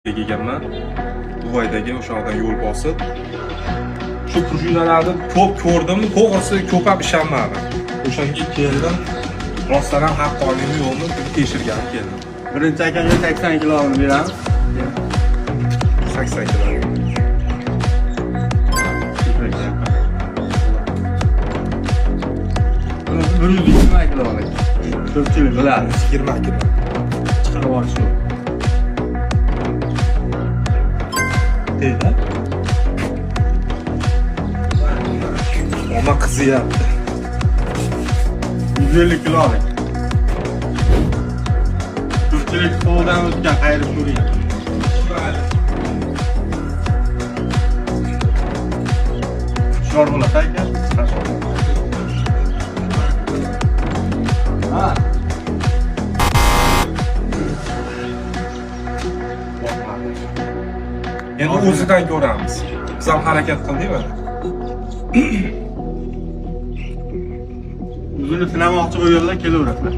Kelganman. Dubaydagi o'sha yoqdan yo'l bosib. Shu prujinalarni ko'p ko'rdim, to'g'risi ko'p ham ishonmadim. O'shanga keldim. Rostdan ham haqqoniymi yo'qmi tekshirgani keldim. Birinchi akaga 80 kiloni beramiz. 80 kilo. Bunisi 120 kilolik. Ko'pchilik biladi. 20 kilo. Chiqarib olish yo'q. Deydi. Oma qiziyapti. 150 kilolik. Ko'pchilik qo'ldan o'tgan, qayirib ko'rgan. Hushyor bo'ladi aka. Ha. Endi o'zidan ko'ramiz. Biz ham harakat qildik mana. O'zini sinamoqchi bo'lganlar kelaveradilar.